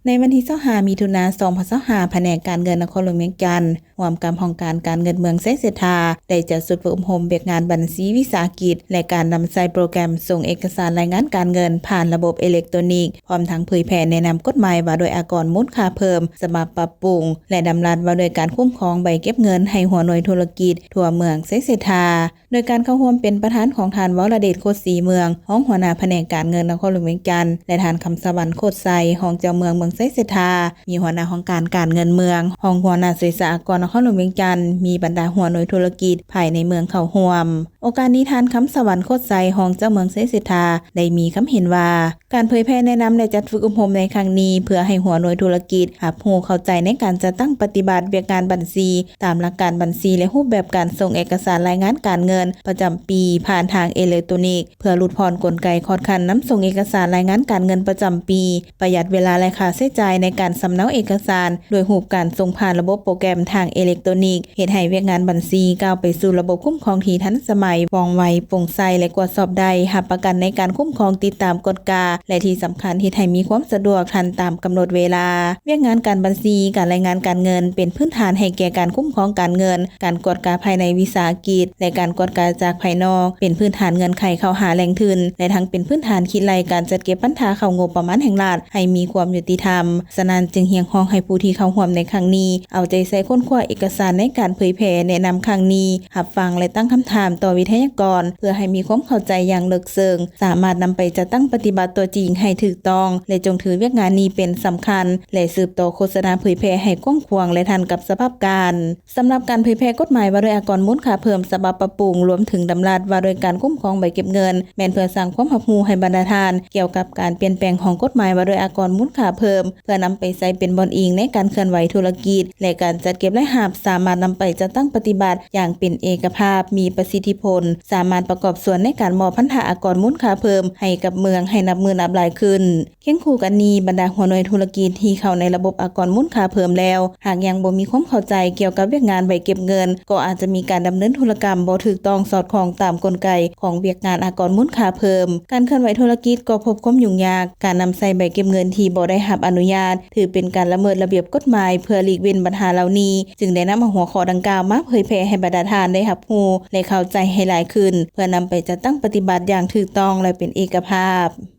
ໃນວັນທີຊາວຫ້າ ມິຖຸນາ ສອງພັນຊາວຫ້າ ພະແນກການເງິນນະຄອນຫຼວງວຽງຈັນ ຮ່ວມກັບຫ້ອງການການເງິນເມືອງໄຊເສດຖາ ໄດ້ຈັດຊຸດຝຶກອົບຮົມວຽກງານບັນຊີວິສາຫະກິດ ແລະ ການນຳໃຊ້ໂປຣແກຣມສົ່ງເອກະສານລາຍງານການເງິນຜ່ານລະບົບເອເລັກໂຕຣນິກ, ພ້ອມທັງເຜີຍແຜ່ແນະນຳກົດໝາຍວ່າດ້ວຍອາກອນມູນຄ່າເພີ່ມ ສະບັບປັບປຸງ ແລະ ດຳລັດວ່າດ້ວຍການຄຸ້ມຄອງໃບເກັບເງິນໃຫ້ຫົວໜ່ວຍທຸລະກິດທົ່ວເມືອງໄຊເສດຖາ. ໂດຍການເຂົ້າຮ່ວມເປັນປະທານຂອງທ່ານ ວໍລະເດດ ໂຄດສີເມືອງ ຮອງຫົວໜ້າພະແນກການເງິນນະຄອນຫຼວງວຽງຈັນ ແລະ ທ່ານ ຄຳສະຫວັນ ໂຄດໄຊ ຮອງເຈົ້າເມືອງເມືອງໄຊເສດຖາ, ມີຫົວໜ້າຫ້ອງການການເງິນເມືອງ, ຮອງຫົວໜ້າເສດສາອາກອນນະຄອນຫຼວງວຽງຈັນ, ມີບັນດາຫົວໜ່ວຍທຸລະກິດພາຍໃນເມືອງເຂົ້າຮ່ວມ. ໂອກາດນີ້ ທ່ານ ຄຳສະຫວັນ ໂຄດໄຊ ຮອງເຈົ້າເມືອງໄຊເສດຖາ ໄດ້ມີຄຳເຫັນວ່າ ການເຜີຍແຜ່ແນະນຳ ແລະ ຈັດຝຶກອົບຮົມໃນຄັ້ງນີ້ ເພື່ອໃຫ້ຫົວໜ່ວຍທຸລະກິດຮັບຮູ້ເຂົ້າໃຈໃນການຈັດຕັ້ງປະຕິບັດວຽກງານບັນຊີ ຕາມຫຼັກການບັນຊີ ແລະ ຮູບແບບການສົ່ງເອກະສານລາຍງານການເງິນປະຈຳປີຜ່ານທາງເອເລັກໂຕຣນິກ ເພື່ອຫຼຸດຜ່ອນກົນໄກຂອດຂັນນຳສົ່ງເອກະສານລາຍງານການເງິນປະຈຳປີ, ປະຢັດເວລາ ແລະ ຄ່າໃຊ້ຈ່າຍໃນການສຳເນົາເອກະສານ ດ້ວຍຮູບການສົ່ງຜ່ານລະບົບໂປຣແກຣມທາງເອເລັກໂຕຣນິກ, ເຮັດໃຫ້ວຽກງານບັນຊີກ້າວໄປສູ່ລະບົບຄຸ້ມຄອງທີ່ທັນສະໄໝ, ວ່ອງໄວ, ໂປ່ງໃສ ແລະ ກວດສອບໄດ້, ຮັບປະກັນໃນການຄຸ້ມຄອງ, ຕິດຕາມ, ກວດກາ ແລະ ທີ່ສຳຄັນ ເຮັດໃຫ້ມີຄວາມສະດວກທັນຕາມກຳນົດເວລາ. ວຽກງານການບັນຊີ, ການລາຍງານການເງິນ ເປັນພື້ນຖານໃຫ້ແກ່ການຄຸ້ມຄອງການເງິນ, ການກວດກາພາຍໃນວິສາຫະກິດ ແລະ ການກວດກາຈາກພາຍນອກ, ເປັນພື້ນຖານເງື່ອນໄຂເຂົ້າຫາແຫຼ່ງທຶນ ແລະ ທັງເປັນພື້ນຖານຄິດໄລ່ການຈັດເກັບບັນທາເຂົ້າງົບປະມານແຫ່ງລັດໃຫ້ມີຄວາມຍຸຕິທຳ. ສະນັ້ນຈຶ່ງຮຽກຮ້ອງໃຫ້ຜູ້ທີ່ເຂົ້າຮ່ວມໃນຄັ້ງນີ້ ເອົາໃຈໃສ່ຄົ້ນຄວ້າເອກະສານໃນການເຜີຍແຜ່ແນະນຳຄັ້ງນີ້, ຮັບຟັງ ແລະ ຕັ້ງຄຳຖາມຕໍ່ວິທະຍາກອນ ເພື່ອໃຫ້ມີຄວາມເຂົ້າໃຈຢ່າງເລິກເຊິ່ງ, ສາມາດນຳໄປຈັດຕັ້ງປະຕິບັດຕົວຈິງໃຫ້ຖືກຕ້ອງ ແລະ ຈົ່ງຖືວຽກງານນີ້ເປັນສຳຄັນ ແລະ ສືບຕໍ່ໂຄສະນາເຜີຍແຜ່ໃຫ້ກວ້າງຂວາງ ແລະ ທັນກັບສະພາບການ. ສຳລັບການເຜີຍແຜ່ກົດໝາຍວ່າດ້ວຍອາກອນມູນຄ່າເພີ່ມສະບັບປັບປຸງ ລວມເຖິງດຳລັດວ່າດ້ວຍການຄຸ້ມຄອງໃບເກັບເງິນ ແມ່ນເພື່ອສ້າງຄວາມຮັບຮູ້ໃຫ້ບັນດາທ່ານກ່ຽວກັບການປ່ຽນແປງຂອງກົດໝາຍວ່າດ້ວຍອາກອນມູນຄ່າເພີ່ມ ເພື່ອນຳໄປໃຊ້ເປັນບ່ອນອີງໃນການເຄື່ອນໄຫວທຸລະກິດ ແລະ ການຈັດເກັບລາຍຮັບ ສາມາດນຳໄປຈັດຕັ້ງປະຕິບັດຢ່າງເປັນເອກະພາບ, ມີປະສິດທິຜົນ, ສາມາດປະກອບສ່ວນໃນການມອບພັນທະອາກອນມູນຄ່າເພີ່ມໃຫ້ກັບເມືອງໃຫ້ນັບມື້ນັບຫຼາຍຂຶ້ນ. ຄຽງຄູ່ກັນນີ້, ບັນດາຫົວໜ່ວຍທຸລະກິດທີ່ເຂົ້າໃນລະບົບອາກອນມູນຄ່າເພີ່ມແລ້ວ ຫາກຍັງບໍ່ມີຄວາມເຂົ້າໃຈກ່ຽວກັບວຽກງານໃບເກັບເງິນ, ກໍອາດຈະມີການດຳເນີນທຸລະກຳບໍ່ຖືກຕ້ອງສອດຄ່ອງຕາມກົນໄກຂອງວຽກງານອາກອນມູນຄ່າເພີ່ມ. ການເຄື່ອນໄຫວທຸລະກິດກໍພົບຄວາມຫຍຸ້ງຍາກ, ການນຳໃຊ້ໃບເກັບເງິນທີ່ບໍ່ໄດ້ຮັບອະນຸຍາດ ຖືເປັນການລະເມີດລະບຽບກົດໝາຍ. ເພື່ອຫຼີກເວັ້ນບັນຫາເຫຼົ່ານີ້, ຈຶ່ງໄດ້ນຳເອົາຫົວຂໍ້ດັ່ງກ່າວມາເຜີຍແຜ່ໃຫ້ບັນດາທ່ານໄດ້ຮັບຮູ້ ແລະ ເຂົ້າໃຈໃຫ້ຫຼາຍຂຶ້ນ, ເພື່ອນຳໄປຈັດຕັ້ງປະຕິບັດຢ່າງຖືກຕ້ອງ ແລະ ເປັນເອກະພາບ.